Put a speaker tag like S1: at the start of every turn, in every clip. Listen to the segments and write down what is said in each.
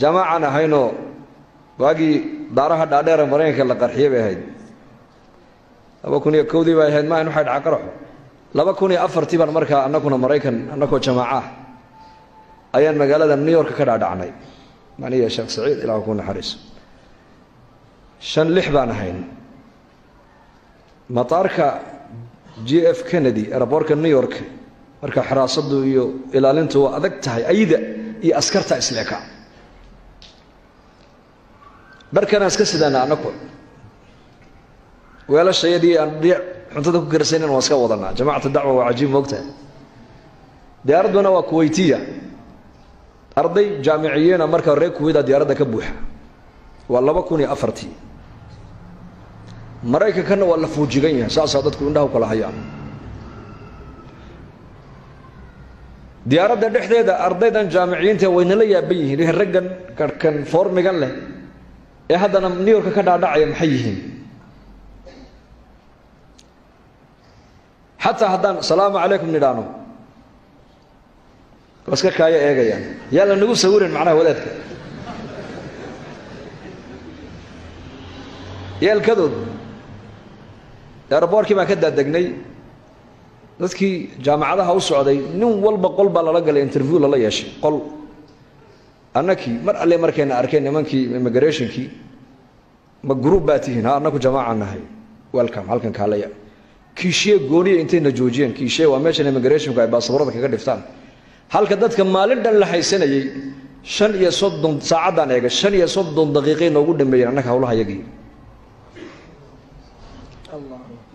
S1: Jamaacaan ahaynoo waagii daaraha dhaadheera Maraykanka la qarxiyey bay ahayd. 2001dii bay ahayd, maahan waxay dhaca qaraxo. 2004tii baan markaa annaguna Maraykan annagoo jamaaca ah ayaan magaalada New York ka dhaadhacnay. Maniya Sheekh Saciid, ilaah ku naxariiso, 5 6 baan ahayn. Mataarka JF Kennedy, airportka New York, marka xiraasadu iyo ilaalintu waa adag tahay, ayda iyo askarta isleeka. Dharkana iska sidaana annagu, weelashayadii aan cuntada ku karsanan waan iska wadanaa. Jamaacata dacwa waa cajiib, moogtahay. Diyaaradduna waa Kuwaytiya, arday jaamiciyiina marka reer Kuwayda diyaaradda ka buuxa. Waa 2004tii. Maraykankana waa la fuujigan yahay, saasaa dadku indhaha u kala hayaan. Diyaaradda dhexdeeda ardaydan jaamiciyiinta waynala yaaban yihiin, raggan karhkan foormigan leh ee haddana New York ka dhaadhacaya maxay yihiin? Xataa haddaan salaamu calaykum nidhaano waa iska kaaya eegayaan, yaa la nagu sawirin macnaha wadaadka yeelkadood. Airboortkii baan ka daadegnay, dadkii jaamacadaha u socday nin walba qol baa lala galay, interview lala yeeshay qol. Annakii mar alle markayna arkeen nimankii immigrationkii, ma group baa tihiin? Ha, annaku jamaaca nahay. Welcome, halkan kaalaya. Kiishiye gooniya intayna joojiyeen, kiishiye waa meeshan immigrationku ay baasaboorada kaga dhiftaan. Halka dadka maalin dhan la haysanayay 35 saacaddaan eega, 35 daqiiqay noogu dhameeyeen annaka hawlaha yagii.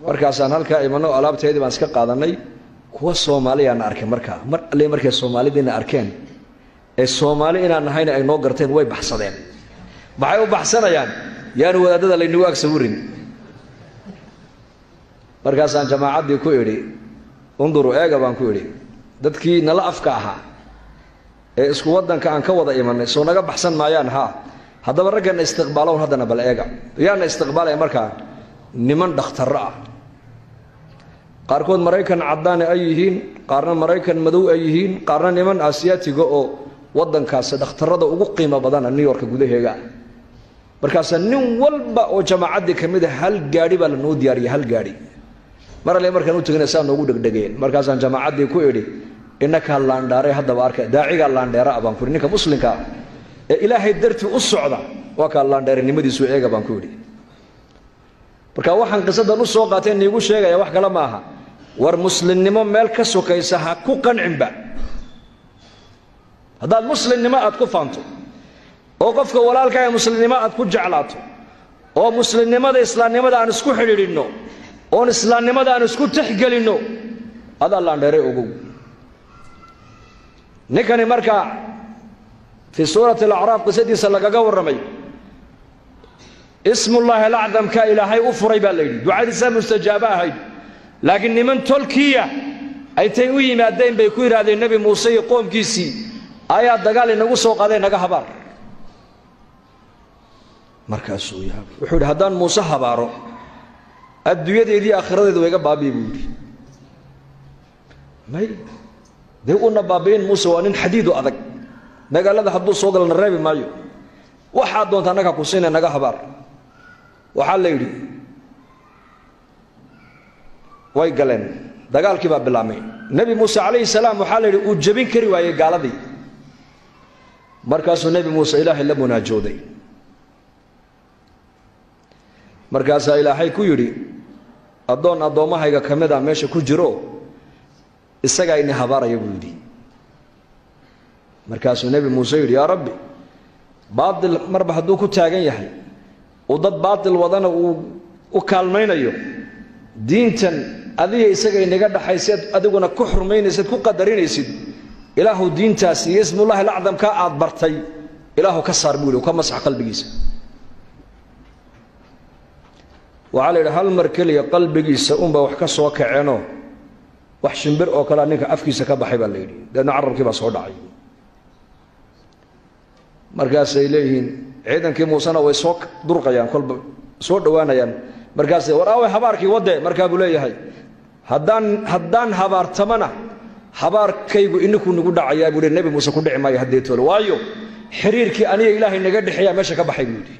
S1: Markaasaan halkaa imano, alaabteedii baan iska qaadanay. Kuwa Soomaaliyaana arkay markaa, mar alle markay Soomaalidiina arkeen ee Soomaali inaan nahayna ay noo garteen, way baxsadeen. Maxay u baxsanayaan? Yaanu wadaadada laynagu ag sawirin. Markaasaan jamaacaddii ku idhi, unduru, eega baan ku idhi, dadkii nala afka ahaa ee isku waddanka aan ka wada imanay soo naga baxsan maayaan? Haa, haddaba raggana istiqbaalown haddana bal eega. Yaana istiqbaalaya markaa? Niman dhakhtarro ah, qaarkood Maraykan caddaana ay yihiin, qaarna Maraykan madow ay yihiin, qaarna niman Aasiyaatiga oo waddankaasi dhakhtarrada ugu qiimo badana New York gudaheega. Markaasaa nin walba oo jamaacaddii ka mid a hal gaadhi baa lanoo diyaariyay, hal gaadhi. Mar alle markaan u tegina saa noogu dhegdhegeen. Markaasaan jamaacaddii ku idhi, innakaa laandhaaray haddaba arka, daacigaa laandheera ah baan ku idhi, ninka muslimkaa ee Ilaahay dartii u socda waa kaa laandheerinimadiisu eega baan ku idhi. Marka waxaan qisadan u soo qaateen niigu sheegaya wax kale ma aha, war muslimnimo meel ka sokaysa ha ku qancinba. Haddaad muslimnimo aad ku faanto oo qofka walaalkaaga muslimnimo aad ku jeclaato oo muslimnimada islaamnimada aan isku xidhiidhinno oon islaamnimada aan isku tixgelinno, adaa laandheeray ogow. Ninkani markaa fii suurati Alacraaf qisadiisa lagaga warramay, ismullaahi alacdamka Ilaahay u furay baa la yidhi, ducadiisaa mustajaabo ahayd. Laakiin niman tolkiya aytay u yimaadeen bay ku yidhaahdeen, Nebi Muuse iyo qoomkiisii ayaa dagaal inagu soo qaaday, naga habaar. Markaasuu yaabay, wuxuu yidhi, haddaan Muuse habaaro adduunyadeedii aakhiradeedu waa iga baabi'i buu yidhi. May dee una baabi'in, Muuse waa nin xadiidu adag, magaalada hadduu soo galana reebi maayo, waxaad doonta annaga ku siina, naga habaar. Waxaa la yidhi way galeen, dagaalkii baa bilaabmay. Nebi Muuse calayhi salaam waxaa la yidhi uu jebin kari waayey gaaladii. Markaasuu Nebi Muuse Ilaahay la munaajooday. Markaasaa Ilaahay ku yidhi, addoon addoommahayga ka mid a meesha ku jiro, isagaa ini habaaraya buu yidhi. Markaasuu Nebi Muuse yidhi, yaa Rabbi, baatil marba hadduu ku taagan yahay uu dad baatil wadana uu u kaalmaynayo, diintan adiga isaga inaga dhaxayseed adiguna ku xurmaynaysid ku qadarinaysid, Ilaahu diintaas iyo ismullaahi alacdamkaa aad bartay Ilaahu ka saar buu yidhi, ka masax qalbigiisa. Waxaa la yidhi hal mar keliya qalbigiisa unbaa wax ka soo kaceenoo wax shimbir oo kalea ninka afkiisa ka baxay baa la yidhi, deedna carabkii baa soo dhacay. Markaasay leeyihiin ciidankii Muusena way soo durqayaan, kolba soo dhowaanayaan. Markaasay war aaway habaarkii wadde? Markaa buu leeyahay, haddaan habaartamana habaarkaygu ininkuu nagu dhacayaa buu hi, Nebi Muuse ku dhici maayo haddee toole, waayo Xiriirkii aniga Ilaahay naga dhexeeyaa meesha ka baxay buu yidhi.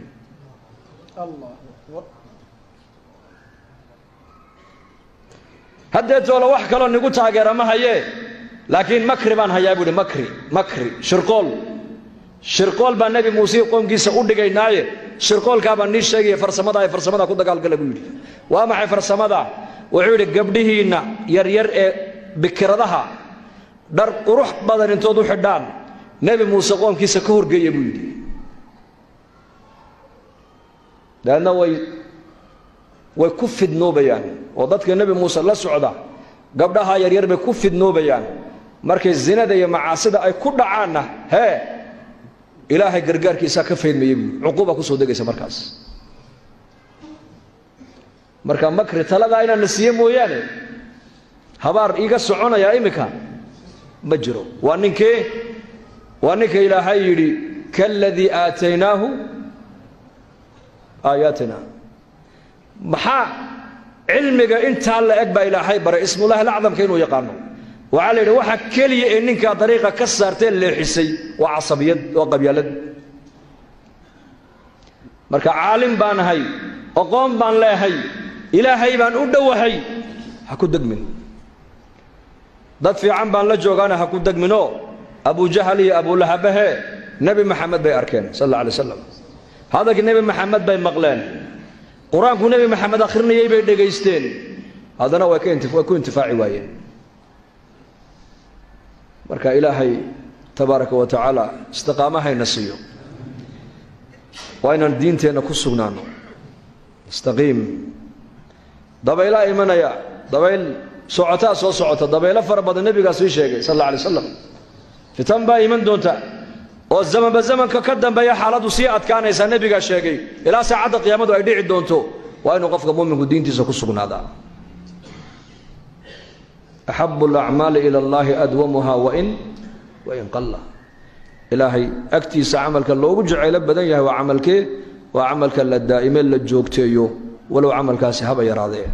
S1: Haddee toolo wax kaloo nigu taageera ma hayee, laakiin makri baan hayaa buu yidhi. Makri, makri, shirqool, shirqool baa Nebi Muuse qoomkiisa u dhigaynaaye, shirqoolkaa baan nii sheegaya, farsamada ay farsamada ku dagaalgala buu yidhi. Waa maxay farsamada? Wuxuu yidhi gabdhihiinna yaryar ee bikiradaha dhar qurux badan intood u xidhaan Nebi Muuse qoomkiisa ka horgeeya buu yidhi. Dabeedna way ku fidnoobayaan oo dadka Nebi Muuse la socda gabdhaha yaryar bay ku fidnoobayaan. Markay zinada iyo macaasida ay ku dhacaanna hee Ilaahay gargaarkiisaa ka faydmaya buu yidhi, cuquuba kusoo degaysa markaas. Marka makri taladaa inaan na siiye mooyaane habaar iiga soconayaa iminka ma jiro. Waa ninkee? Waa ninka Ilaahay yidhi kaaladii aataynaahu aayaatina. Maxaa cilmiga intaa la eg baa Ilaahay baray ismullaahi alacdamka inuu yaqaano. Waxaa la yidhi waxa keliya ee ninkaa dariiqa ka saartee leexisay waa casabiyad, waa qabyaalad. Marka caalim baan ahay, aqoon baan leehay, Ilaahay baan u dhowahay, ha ku degmin. Dad fiican baan la joogaana ha ku degminoo. Abujahal iyo Abulahabahe Nebi Maxamed bay arkeen sal alla alay wasalam, hadalkii Nebi Maxamed bay maqleen, qur-aanku Nebi Maxamed akhrinayay bay dhegaysteen, haddana way ku intifaaci waayeen. Marka Ilaahay tabaaraka wa tacaala istiqaamahayna siiyo, waa inaan diinteenna ku sugnaano. Istaqiim. Dabaylaa imanaya, dabayl socotaa soo socota, dabaylo fara badan nebigaa sii sheegay sal alla alay wasalam. Fitan baa iman doonta oo zamanba zamanka ka dambeeya xaaladdu sii adkaanaysaa, nebigaa sheegay, ilaa saacadda qiyaamadu ay dhici doonto. Waa inuu qofka muuminku diintiisa ku sugnaadaa. Axabu alacmaali ila allahi adwamuha wain qalla. Ilaahay agtiisa camalka loogu jacaylo badan yahay waa camalkee? Waa camalka la daa'ime, la joogteeyo, walow camalkaasi haba yaraadee.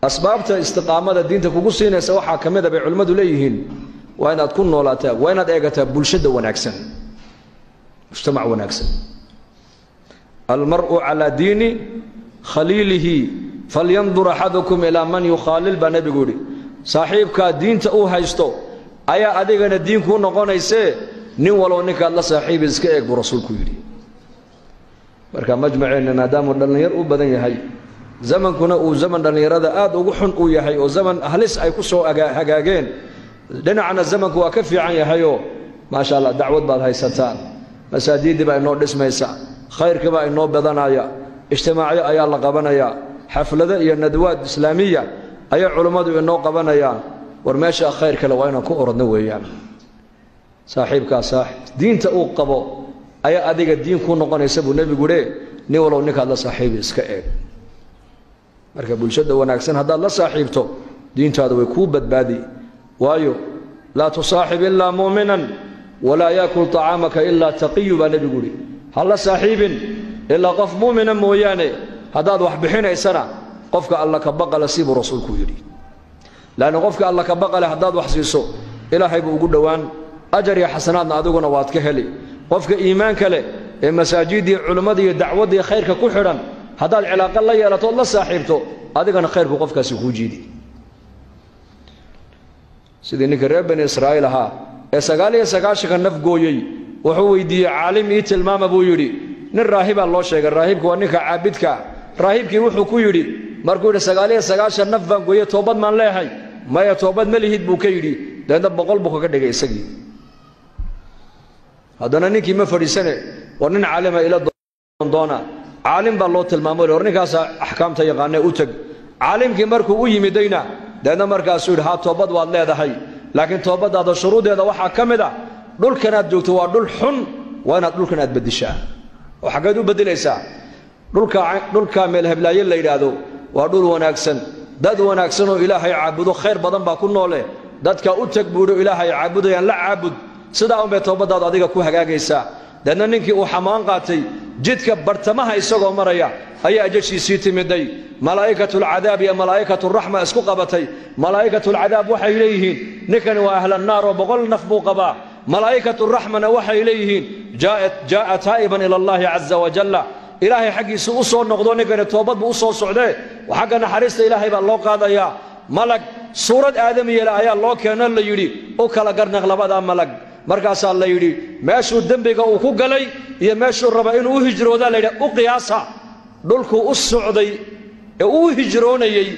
S1: Asbaabta istiqaamada diinta kugu siinaysa waxaa ka mid a bay culimmadu leeyihiin, waa inaad ku noolaataa, waa inaad eegataa bulshada wanaagsan, mujtamac wanaagsan. Almar'u calaa diini khaliilihi falyandur axadukum ilaa man yukhaalil baa nebigu yidhi. Saaxiibkaa diinta uu haysto ayaa adigana diin kuu noqonaysee, nin walow ninkaad la saaxiibi iska eeg buu rasuulku yidhi. Marka majmaceenna maadaamuu dhallinyar u badan yahay, zamankuna uu zaman dhallinyarada aad ugu xun uu yahay oo zaman halis ay ku soo hagaageen, dhinacna zamanku waa ka fiican yahayoo maasha allah dacwad baad haysataan, masaajiddii baa inoo dhismaysa, khayrkii baa inoo badanaya, ijtimaacyo ayaa la qabanayaa, xaflado iyo nadwaad islaamiya ayaa culimmadu inoo qabanayaan. War meesha khayr kale waa inaan ku orodno weeyaan. Saaxiibkaa saaxib diinta uu qabo ayaa adiga diin kuu noqonaysa buu nebigu le, nin walow ninkaad la saaxiibi iska eeg. Marka bulshada wanaagsan haddaad la saaxiibto diintaada way kuu badbaadi. Waayo laa tusaaxib ilaa mu'minan walaa yaakul tacaamaka ilaa taqiyu baa nebigu yidhi. Ha la saaxiibin ilaa qof mu'mina mooyaane, haddaad wax bixinaysana qofka alla ka baqale sii buu rasuulku yidhi. Laanna qofka alla ka baqale haddaad wax siiso Ilaahay buu ugu dhowaan, ajar iyo xasanaadna adiguna waad ka heli. Qofka iimaanka leh ee masaajiddii culimmadii iyo dacwaddii khayrka ku xidhan haddaad cilaaqo la yeelato ood la saaxiibto, adigana khayrku qofkaasi kuu jiidi. Sidii ninka reer Bani Israa'iil ahaa ee 99-ka naf gooyey, wuxuu weydiiyey caalim ii tilmaama buu yidhi. Nin raahibaa loo sheegay, raahibku waa ninka caabidka. Raahibkii wuxuu ku yidhi markuu yidhi 99 naf baan gooyey, toobad maan leehay? Maya, toobad ma lihid buu ka yidhi. Dabeedna 100 buu kaga dhigay isagii. Haddana ninkii ma fadhiisane, war nin caalima ila doona. Caalim baa loo tilmaamay, war ninkaasaa axkaamta yaqaanee u teg. Caalimkii markuu u yimidayna dabeedna markaasuu yidhi haa, toobad waad leedahay, laakiin toobaddaada shuruuddeeda waxaa ka mid ah dhulkanaad joogto waa dhul xun, waa inaad dhulkan aad beddishaa. Oo xaggeed u beddelaysaa? Dhulkaa meel heblaaye la yidhaahdo waa dhul wanaagsan, dad wanaagsan oo Ilaahay caabudo khayr badan baa ku noole, dadka u tag buudho Ilaahay caabudayaan la caabud, sidaa unbay toobaddaadu adiga ku hagaagaysaa. Deedna ninkii uu xamaan qaatay jidka bartamaha isagoo maraya ayaa ajashiisii timiday. Malaa'ikatulcadaab iyo malaa'ikaturaxma isku qabatay. Malaa'ikatulcadaab waxay leeyihiin ninkani waa ahlannaar oo 100 naf buu qabaa. Malaa'ikatu raxmana waxay leeyihiin jaa'a taa'iban ila allahi caza wajalla. Ilaahay xaggiisa u soo noqdo, ninkani toobad buu u soo socdee, xagga naxariista ilaahay baa loo qaadayaa. Malag suurad aadamiyele ayaa loo keeno, la yidhi u kala garnaq labadaa malag. Markaasaa la yidhi meeshuu dembiga uu ku galay iyo meeshuu raba inuu u hijroodaa la yidhi u qiyaasa. Dhulkuu u socday ee uu hijroonayey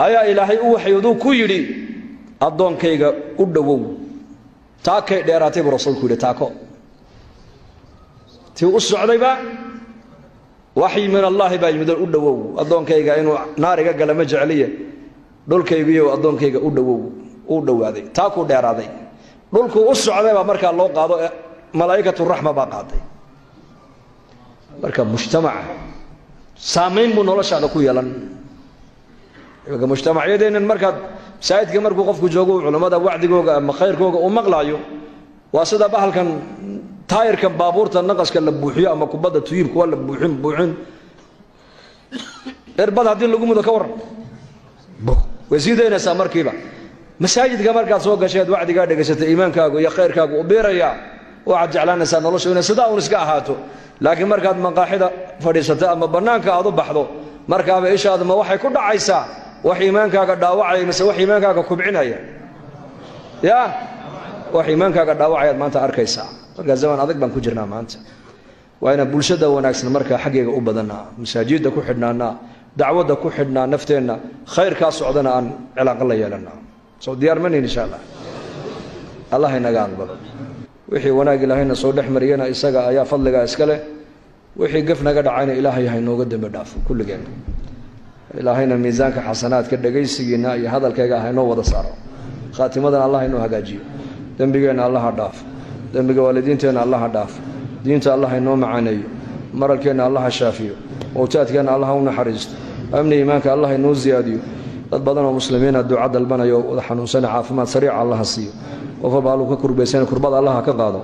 S1: ayaa ilaahay u waxyooduu ku yidhi addoonkayga u dhowow. Taakay dheeraatay buu rasuulku yidhi, taako tii u socdayba waxyi min allaahi baa yimid, u dhowow addoonkayga inuu naariga gala ma jecliye, dhulkaygiiyo addoonkayga u dhowow. Uu dhowaaday, taakuu dheeraaday, dhulkuu u socday baa markaa loo qaado, malaa'ikatu raxma baa qaaday. Marka mujtamaca saamayn buu noloshaada ku yeelan. Imanka mujtamacyadeennan markaad masaajidka markuu qofku joogo culammada wacdigooga ama khayrkooga uu maqlaayo, waa sida bahalkan taayirkan baabuurta naqaska la buuxiyo ama kubadda tuyibka waa la buuxin buuxin. Irbad haddii lagu mudo ka warran way sii daynaysaa markiiba. Masaajidka markaad soo gasheed wacdigaa dhegaysatay, iimaankaagu iyo khayrkaagu u biirayaa, waxaad jeclaanaysaa noloshu inay sidaa uun iska ahaato. Laakiin markaad maqaaxida fadhiisato ama bannaanka aad u baxdo, markaaba ishaadu ma waxay ku dhacaysaa wax iimaankaaga dhaawacaya mise wax iimaankaaga kubcinaya? Yaa wax iimaankaaga dhaawacayaad maanta arkaysaa. Markaa zaman adag baan ku jirnaa maanta. Waa inaan bulshada wanaagsan markaa xaggeega u badannaa, masaajidda ku xidhnaanaa, dacwadda ku xidhnaa, nafteenna khayrkaa socdana aan cilaaqo la yeelannaa. Soo diyaar manin insha allah. Allah inaga aqbalo wixii wanaag ilaahayna soo dhex mariyana, isaga ayaa fadligaa iska leh. Wixii gaf naga dhacayna ilaahay haynooga dembi dhaafo kulligeen. Ilaahayna miisaanka xasanaadka dhegaysigiinna iyo hadalkayga haynoo wada saaro. Khaatimadana allah inoo hagaajiyo. Dembigeenna allaha dhaafo, dembiga waalidiinteenna allaha dhaafo, diinta allah inoo macaaneeyo, maralkeenna allaha shaafiyo, mowtaadkeenna allaha u naxariisto, amni iimaanka allah inoo siyaadiyo. Dad badan oo muslimiina duca dalbanayo wada xanuunsana caafimaad sariica allaha siiyo. Qof walba alluu ka kurbaysana kurbada allaha ka qaado.